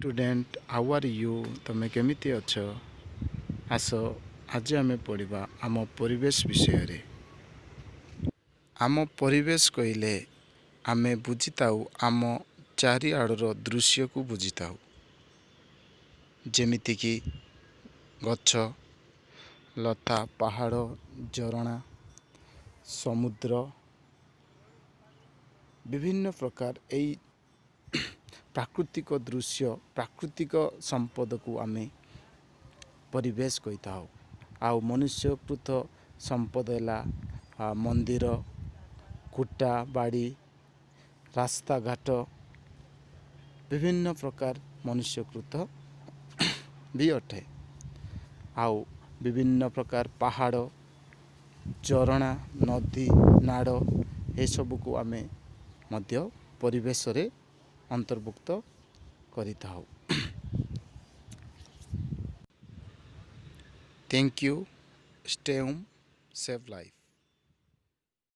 Student, how are you? ତୁମେ କେମିତି ଅଛ? ଆସ, ଆଜି ଆମେ ପଢ଼ିବା ଆମ ପରିବେଶ ବିଷୟରେ। ଆମ ପରିବେଶ କହିଲେ ଆମେ ବୁଝିଥାଉ, ଆମ ଚାରିଆଡ଼ର ଦୃଶ୍ୟକୁ ବୁଝିଥାଉ, ଯେମିତିକି ଗଛ ଲତା, ପାହାଡ଼, ଝରଣା, ସମୁଦ୍ର, ବିଭିନ୍ନ ପ୍ରକାର ଏଇ ପ୍ରାକୃତିକ ଦୃଶ୍ୟ, ପ୍ରାକୃତିକ ସମ୍ପଦକୁ ଆମେ ପରିବେଶ କହିଥାଉ। ଆଉ ମନୁଷ୍ୟକୃତ ସମ୍ପଦ ହେଲା ମନ୍ଦିର, କୋଠା ବାଡ଼ି, ରାସ୍ତାଘାଟ, ବିଭିନ୍ନ ପ୍ରକାର ମନୁଷ୍ୟକୃତ ବି ଅଟେ। ଆଉ ବିଭିନ୍ନ ପ୍ରକାର ପାହାଡ଼, ଝରଣା, ନଦୀ, ନାଳ, ଏସବୁକୁ ଆମେ ମଧ୍ୟ ପରିବେଶରେ ଅନ୍ତର୍ଭୁକ୍ତ କରିଥାଉ। Thank you. Stay home, save life.